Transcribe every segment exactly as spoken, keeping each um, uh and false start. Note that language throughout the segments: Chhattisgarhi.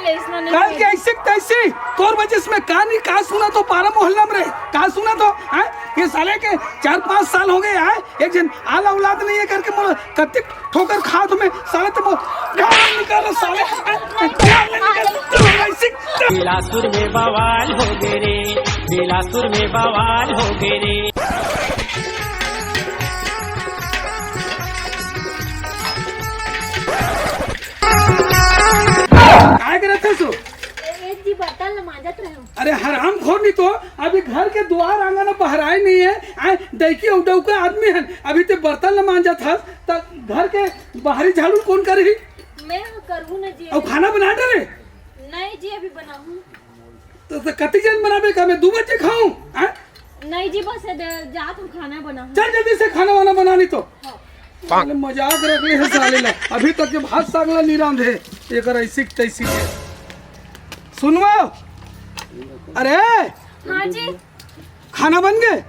अइसना नहीं काल के होय। अइसे के तइसे, तोर वजह से मैं का नहीं, का सुनत हों पारा मोहल्ला में रे, का सुनत हों, हैं? ये साले के चार पाँच साल हो गए, हैं? एक झन आला औलाद नहीं है करके मोला कत्ते ठोकर खात हों मैं, साले तो मोर घर निकाल साले, हैं? घर निकाल, अइसे के बिलासपुर में बवाल हो गए रे, बिलासपुर में बवाल हो गए रे। काय करत हस? ए, ए जी, बर्तन ल मांजत रहे हूँ। अरे हरामखोर, नहीं तो अभी घर के दुआर आंगन बहराए नहीं है, आए डौकी अउ डौका आदमी हन, अभी ते बर्तन ल मांजत हस, त घर के बाहरी झाड़ू कोन करही? मैं ह करहूँ ना जी। अउ खाना बना डरे? नहीं जी, अभी बनाहूँ। तो, तो कति जन बनाबे का, मैं दू बजे खाऊं? हाँ? नहीं जी, बस ये दे, जात हूँ खाना बनाऊँ। चल जल्दी से खाना वाना बना, नहीं तो। हाँ। साले मजाक रख ले हे साले ला, अभी तक के भात साग ला नहीं रांधे, एकर अइसी के तइसी के। सुनवा, अरे हाँ जी। खाना बन गए?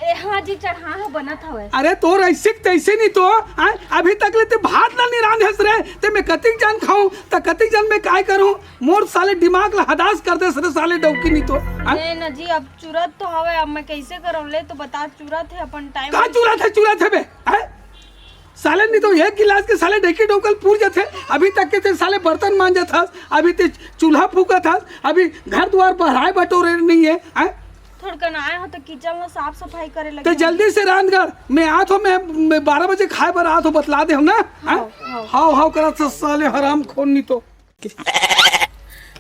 ए, हाँ जी, चढ़ा ह बनत हवय। अरे तोर अइसे के तइसे नहीं तो, हाँ? अभी तक ले ते भात ला नहीं रांधे हस रे, ते मैं कतिक जन खाऊं, त कतिक जन मैं काय करूं? मोर साले दिमाग ला हदास कर देस रे साले डौकी नहीं तो, हाँ? नहीं ना जी, अब चुरत तो हवय, अब मैं कैसे करव ले, तो बता, चुरत हे अपन टाइम। का चुरत हे, चुरत हे बे, हैं? साले नहीं तो एक गिलास के साले ढेकी डौकल पूर जाथे, अभी तक के ते साले बर्तन मांजत हस, अभी ते चूल्हा फूकत हस, अभी घर दुआर बहराए बटोरे नहीं है, हैं? थोड़कन आए हो तो किचन ला साफ सफाई करे लगे ते हो। जल्दी से रांध कर, मैं आत हो, मैं, मैं बारह बजे खाए बर आत हो, बतला दे हम ना, हैं? हाँ, हाँ। हाव हाव करत हस साले हरामखोर नहीं तो।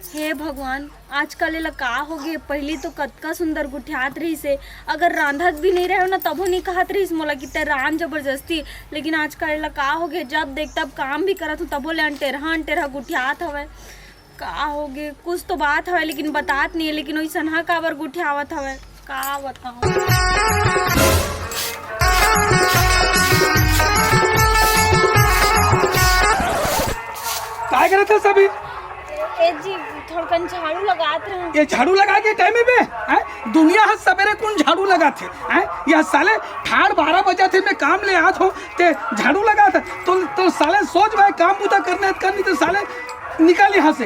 हे भगवान, आजकल एला का होगे? पहिली तो कतका सुंदर गुठियात रहिस हे, अगर रांधत भी नहीं रहे ना तभो नहीं कहत रहिस मोला कि ते रांध जबरदस्ती। लेकिन आजकल एला का होगे, जब देख तब काम भी करत हूँ तभो ले अंटेरहा अंटेरहा गुठियात हवय। का होगे? कुछ तो बात हवय लेकिन बतात नहीं है, लेकिन ओइसनहा काबर गुठियावत हवय? का बताऊं? काय करत हस अभी? ए जी, थोड़कन झाड़ू लगात रहूं। ये झाड़ू लगा के टाइम में बे, हैं? दुनिया ह सबेरे कुन झाड़ू लगाथे, हैं? यह साले ठाड़ बारह बजा थे, मैं काम ले आत हो, ते झाड़ू लगात हे। तो, तो साले सोच भाई काम बुता करने करनी तो साले निकल यहाँ से।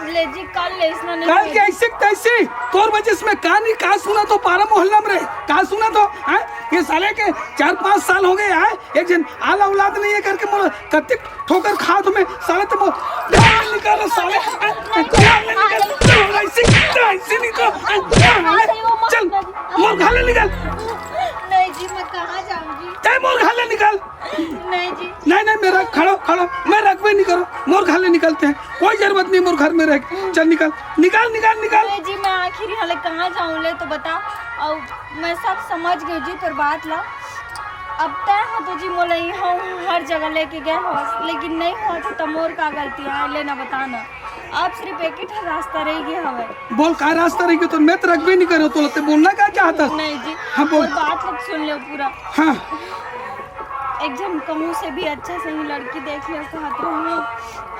ले जी, कल ले इसना नहीं काल के होई। ऐसे के तैसे, तोर वजह से मैं का नहीं का सुनत हों पारा मोहल्ला में रे, का सुनत हों, हैं? ये साले के चार पाँच साल हो गए, हैं? एक झन आला औलाद नहीं है करके मोर कत्ते ठोकर खात हों मैं, साले तो मोर घर ले निकल रे साले, हैं? घर ले निकल, ऐसे, ऐसे नहीं तो, हैं? चल, मोर घर ले निकल। नहीं जी, मैं कहाँ जाऊंगी? तै मोर घर ले निकल। नहीं जी। नहीं, नहीं, मेरा खड़ो, खड़ो, मैं रखबे नहीं करो। मोर घर ले निकलते हैं, कोई जरूरत नहीं मोर घर में रह। चल निकल, निकल, निकल, निकल। नहीं जी, मैं आखिर यहाँ ले कहाँ जाऊँ ले तो बता। और मैं सब समझ गई जी तोर बात ला। अब तय हो तो जी मोला यहाँ हर जगह लेके गए हो, लेकिन नहीं हो तो मोर का गलती है, लेना बताना। अब सिर्फ एक ही ठो रास्ता रह गया हवे। बोल, का रास्ता रह गया? तो मैं तो रखबे नहीं करो, तो ते बोलना का चाहता? नहीं जी, हाँ, बोल। और बात लोग सुन लो पूरा। हाँ। एक झन कहूँ से भी अच्छा सही लड़की देख लो, कहत रहूँ,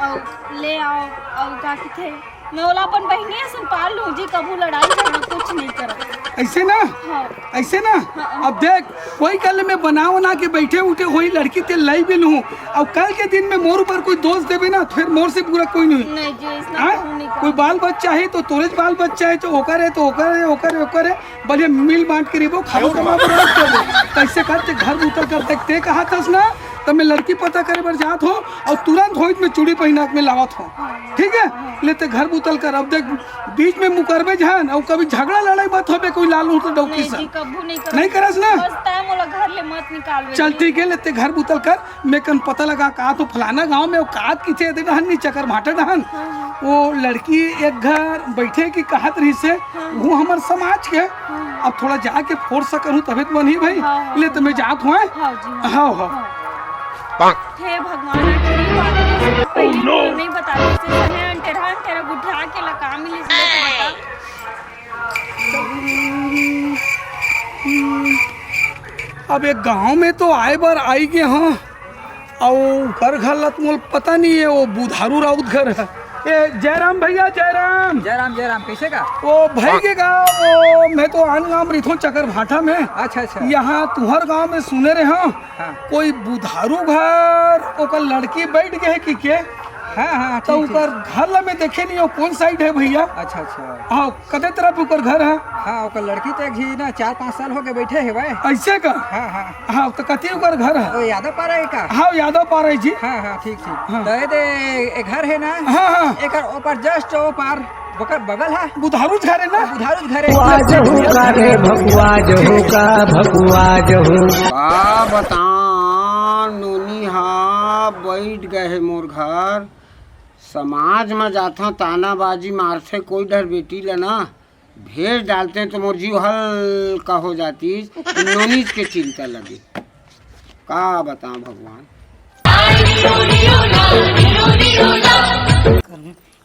और ले आओ, और का किथे, मैं ओला अपन बहिनी असन पाल लूँ जी, कभू लड़ाई झगड़ा कुछ नहीं करो। ऐसे ना? हाँ। ऐसे ना? हाँ। अब देख, कोई कल मैं बना उना के बैठे उठे होई लड़की ते लाई भी लूँ, और कल के दिन में मोर ऊपर कोई दोष देवे ना, फिर मोर से बुरा कोई नहीं। नहीं जी, इसना हाँ? कहूँ नहीं कोई करो। बाल बच्चा है तो तोरे बाल बच्चा है, तो ओकर है तो ओकर है, ओकर है, ओकर है, बढ़िया मिल बांट के रहिबो, खाबो कमाबो, राज करबो। कैसे करते घर उतर कर देखते कहा थस ना, तब मैं लड़की पता करे बर जात हों और तुरंत होइत में चूड़ी पहिना के मैं लावत हों। ठीक है? लेते घर बुतल कर। अब देख, बीच में मुकरबे झन, और कभी झगड़ा लड़ाई मत होबे कोई लाल उठ डौकी नहीं सा। जी, कभू नहीं करब। नहीं करस ना? बस तय मोला घर ले मत निकालबे चल जी। ठीक है, लेते घर बुतल कर, मैं कन पता लगा का तो फलाना गांव में औकात किथे दे डहन नहीं चकर भाटा डहन। हाँ, हाँ। वो लड़की एक घर बैठे की कहत रही से, हाँ। वो हमर समाज के। हाँ। अब थोड़ा जाके फोर्स करूँ तबे तो बनही भाई। हाँ, हाँ, ले तो मैं जात हों। हाँ जी, हाँ। हाँ, हाँ। हाँ। हे भगवान, आखिर ये बात नहीं सुना, पहले क्यों नहीं बता रहे? इससे सने अंटेरा, अंटेरा गुठिया के लगा मिली, इसलिए तो बता। अब एक गांव में तो आए बर आई गे हों, अउ ओकर घर ला तो मोला पता नहीं है, वो बुधारू राउत घर है। ए, जयराम भैया, जयराम। जयराम, जयराम, कैसे का? वो भाई के का, वो मैं तो आन गांव में रहिथों चकर भाटा में। अच्छा, अच्छा। यहाँ तुहर गांव में सुने रहे हों, हाँ। कोई बुधारू घर, ओकर लड़की बैठ गए कि के? हाँ, हाँ, तो ठीक, ओकर ठीक। घर ला मैं देखे नहीं हूँ, कौन side है भैया? अच्छा, अच्छा। हाँ, कते तरफ ओकर घर है? हाँ, ओकर लड़की तो एक झी ना, चार पाँच साल हो गए बैठे हे भाई। ऐसे का? हाँ, हाँ। हाँ, तो कति ओकर घर है? वो यादव पारा है का? हाँ, यादव पारा है जी। हाँ, हाँ, ठीक, ठीक। हाँ। तो ये दे, ये घर है ना? हाँ, हाँ। एकर ऊपर, just ऊपर, बकर-, बगल है। बुधारू घर है ना? बुधारू घर है। आज हूँ का रे भकुआ जहू का, भकुआ जहू। का बताओं, नोनी हा बैठ गए है मोर घर। समाज म जाथंव, तानाबाजी मारथे कोई डर बेटी ल ना, भेज डालते तो मोर जीव हल्का हो जातिस। नोनीच के चिंता लगे, का बताओं भगवान।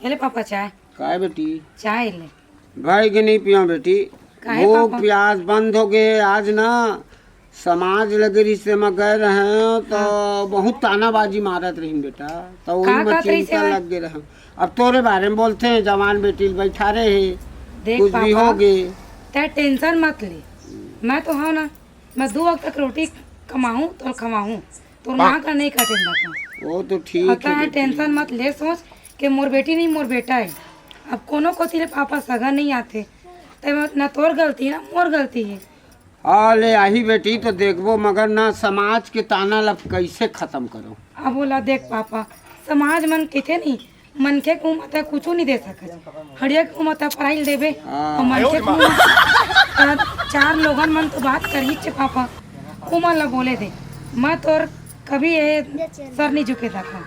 ये ले पापा चाय। काय बेटी? चाय ले। भाई के नहीं पिया बेटी, काहे भूख पापा? प्यास बंद हो गए। आज ना समाज लगे रिश्ते में गए रहे तो हाँ। बहुत तानाबाजी मारत रहिन बेटा, तो वही का में कहत रहिस चिंता भाई? लग गए रहे। अब तोरे बारे में बोलते हैं, जवान बेटी बैठा रहे, देख कुछ भी पापा, हो गए। तै tension मत ले, मैं तो हूँ ना, मैं दो वक्त तक रोटी कमाहूँ तो खवाहूँ, तोर माँ का नहीं काटे रखूँ। वो तो ठीक और है तै बेटी। Tension मत ले, सोच के मोर बेटी नहीं, मोर बेटा है। अब कोनो कोती ले पापा सगा नहीं आते, तै ना तोर गलती है, ना मोर गलती है। हाँ, ले आही बेटी तो देखबो, मगर ना समाज के ताना ला कैसे खत्म करो। अब बोला, देख पापा, समाज मन किथे नहीं, मनखे के मुंह म तै कुछू नहीं दे सकत। हड़िया के मुंह म तै पराइल देबे, हाँ। और मनखे के मुंह म तै चार लोगन मन तो बात करही छे पापा, ओमन ला बोले दे। मैं तोर कभी ये सर नहीं झुके देखा।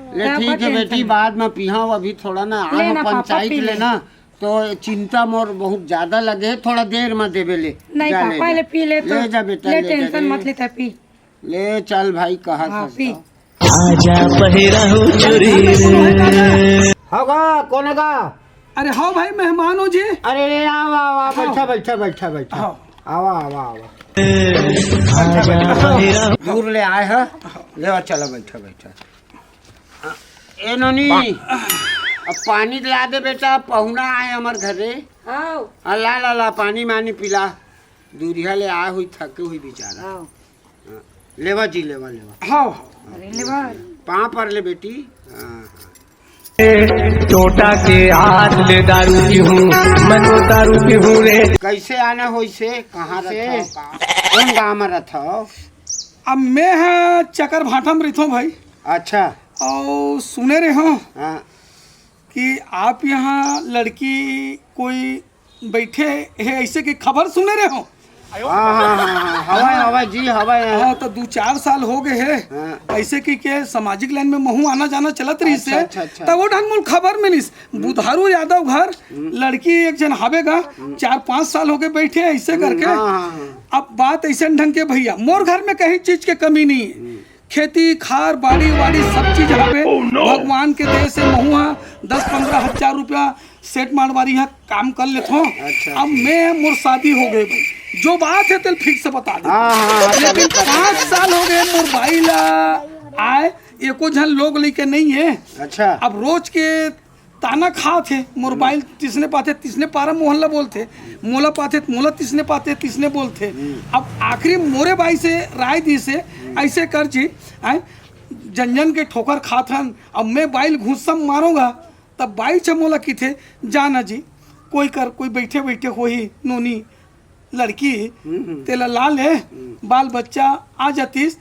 ले तै ठीक अपन है बेटी, tension बाद में पीहा, अभी थोड़ा ना ले आए ना पापा, पंचायत पी ले ले। ना, तो चिंता मोर बहुत ज्यादा लगे, थोड़ा देर में देबे ले। नहीं जा, ले पापा, जा। ले पी ले तो। ले जा बेटा, ले ले जा tension रे। मत ले, तै पी। ले चल भाई, कहा हाँ, था पी। तो। आजा पहिराहू चोरी रे। हव गा, कोन हे गा? अरे हव भाई, मेहमान हो जी। अरे रे, आवा, आवा, हाँ। बैठा, बैठा, बैठा, बैठा। हाँ। आवा, आवा, आवा। आजा पहिराहू। दूर ले आए ह, ले आ, चला बैठा, बैठा। ए नोनी, अब पानी ला दे बेटा, पहुना आए हमर घरे। हाँ। आ, ला, ला, ला, पानी मानी पिला। दूरिहा ले आए हुई, थके हुई बेचारा। हाँ। हाँ, लेवा जी, लेवा, लेवा। हाँ, हाँ। अरे लेवा। पाँव पर ले बेटी। हाँ, हाँ। टोटा के हाथ ले दारू पीहूँ, मैं तो दारू पीहूँ रे। कैसे आना होइसे, कहाँ से? रथव, कौन गाँव में रथव? अब मैं ह चकर भाटा में रहिथों भाई। अच्छा। और सुने रहे हो हाँ। कि आप यहाँ लड़की कोई बैठे है, ऐसे की खबर सुने रहे हो? हाँ, हाँ, हाँ, हाँ, हवय, हवय जी, हवय। हाँ, तो दू चार साल हो गए है, हाँ। ऐसे की के सामाजिक लाइन में महू आना जाना चलत रहिस अच्छा, है, अच्छा, अच्छा। तब वो ढंग मोल खबर मिलिस, बुधारू यादव घर लड़की एक झन हावे गा, चार पाँच साल हो गए बैठे हैं ऐसे हम्म, करके। हाँ, हाँ, हाँ। अब बात ऐसे ढंग के भैया, मोर घर में कहीं चीज के कमी नहीं है, खेती खार बाड़ी वाड़ी सब चीज हवे। भगवान के दया से महू हा दस पन्द्रह हजार रुपया सेठ मारवारी हा काम कर लेथों। अच्छा, अब अच्छा। मैं मोर शादी हो गए भाई, जो बात है तेल फिक्स बता दे। हाँ, हाँ, हाँ, लेकिन तब, तब, पाँच तब। साल हो गए मोर बाई ला आए, एको झन लोग लेके नहीं है। अच्छा। अब रोज के ताना खात हे, मोर बाई ल तिसने पाथे, तिसने पारा मोहन ला बोलथे, मोला पाथे, मोला तिसने पाथे, तिसने बोलथे। अब आखिरी मोरे बाई से राय दिस हे, ऐसे कर जी, आय, जन जन के ठोकर खात हन, अब मैं बाई ल घूसा मारों गा, तब बाई छ मोला किथे, जाना जी, कोई कर, कोई बैठे बैठे होही, नोनी, लड़की, हम्म, हम्म। तेला ला ले, हम्म। बाल बच्चा आ जातिस,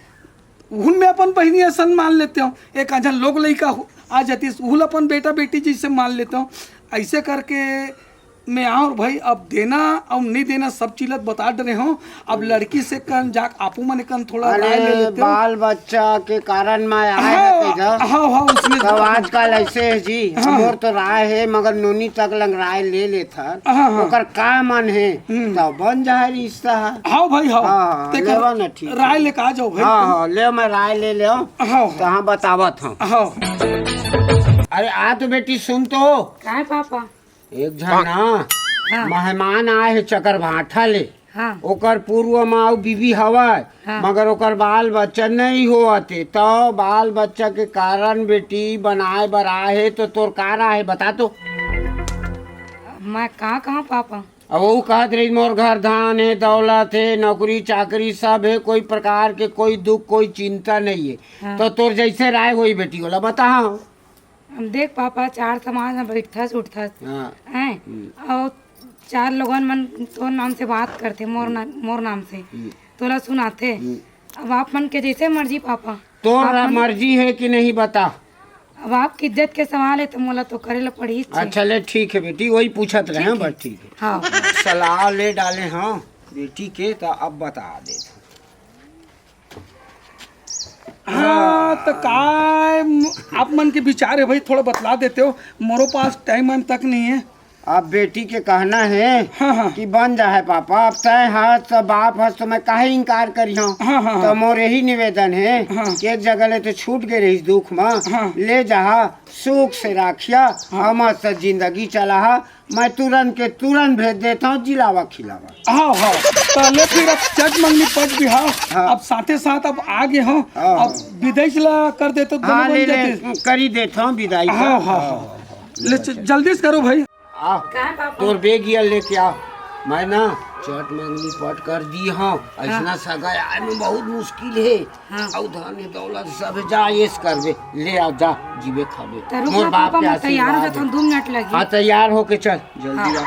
उहुन में अपन बहिनी असन मान लेते हो, एक आध झन लोग लइका हो, आ जातिस, उहुल अपन बेटा बेटी जैसे मान लेते हो। ऐसे करके मैं और भाई अब देना और नहीं देना सब चीज बता डरे हो। अब लड़की से कन जाक आपू मन कन थोड़ा राय ले अरे, लेते हो। बाल बच्चा के कारण मैं आए हाँ, रहते जा। हाँ, हाँ, उसमें तब आजकल ऐसे है जी, हाँ। मोर तो राय है, मगर नोनी तक लंग राय ले लेथन। हाँ, हाँ। ओकर का मन है, हम्म। तब बन जाए रिश्ता है। हाँ भाई, हाँ। हाँ, हाँ, तेकर लेवा ना, ठीक राय है। लेके आ जाओ भाई। हाँ, हाँ, ले, मैं राय ले ले। हाँ, हाँ। तो हाँ, बतावत हूँ। हाँ। अरे, आ तो बेटी, सुन तो। काय पापा? एक झन ना हाँ। मेहमान आए हे चकरभाठा ले। हाँ। ओकर पूर्व म अउ बीबी हवय, हाँ। मगर ओकर बाल बच्चा नहीं होवत हे, त बाल बच्चा के कारण बेटी बनाए बर आए हे, तो तोर का राय हे, बता तो। मैं का कहूँ पापा? अब वो कहत रही, मोर घर धान हे, दौलत हे, नौकरी चाकरी सब हे, कोई प्रकार के कोई दुख, कोई चिंता नहीं हे। हाँ। तो तोर जैसे राय होही बेटी, ओला बता। अब देख पापा, चार समाज में बैठथस उठथस, हाँ। हैं? हम्म। अउ चार लोगन मन तोर नाम से बात करथे, मोर ना-, मोर नाम से। हम्म। तोला सुनाथे। हम्म। अब आप मन के जैसे मर्जी पापा। तोर आप मन मर्जी हे कि नहीं बता। अब आपके इज्जत के सवाल हे तो मोला तो करे ला पड़ही। अच्छा ले ठीक हे बेटी, वही पूछत रहे हैं, बस ठीक हे। हाँ। सलाह ले डाले हाँ बेटी के, तो अब बता दे। हाँ, तो काय म-, आप मन के विचार हे भाई, थोड़ा बतला देते हो, मोरो पास टाइम वाइम तक नहीं हे। अब बेटी के कहना हे हाँ, हाँ। कि बन जाहे पापा, अब तय हस तो बाप हस तो मैं काहे इनकार करिहौं? हाँ, हाँ, तो हाँ। मोर यही निवेदन हे हाँ। कि एक जगह ले तो छूट गए रहिस दुख में, हाँ। ले जाहा, सुख से राखिया, हाँ। हमर से जिंदगी चलाहा, मैं तुरंत के तुरंत भेज देत हौं जिलावा खिलावा। हाँ, हाँ। तो ले फिर अब जट मंगनी पट बिहाव, हाँ। अब साथे साथ अब आ गए हौं, हाँ। अब विदेश ला कर देते तो दोनों हाँ, बन ले, ले, जाते। करी देत हौं विदाई हाँ, का। हाँ, हाँ। ले च-, जल्दी से करो भाई। आ, काय पापा? तोर बेग ये लेके आ। मैं ना जट मंगनी पट कर दी हौं, ऐसना हाँ। सगा आए में बहुत मुश्किल हे। हाँ। अउ धन दौलत सब जा, ऐस करबे, ले आ जा, जीवे खाबे। तो रुक मोर ना बाप पापा, के मैं तैयार हो आशीर्वाद जाता हूँ, हे। दो मिनट लगी। हाँ, तैयार होके चल, जल्दी हाँ। आ।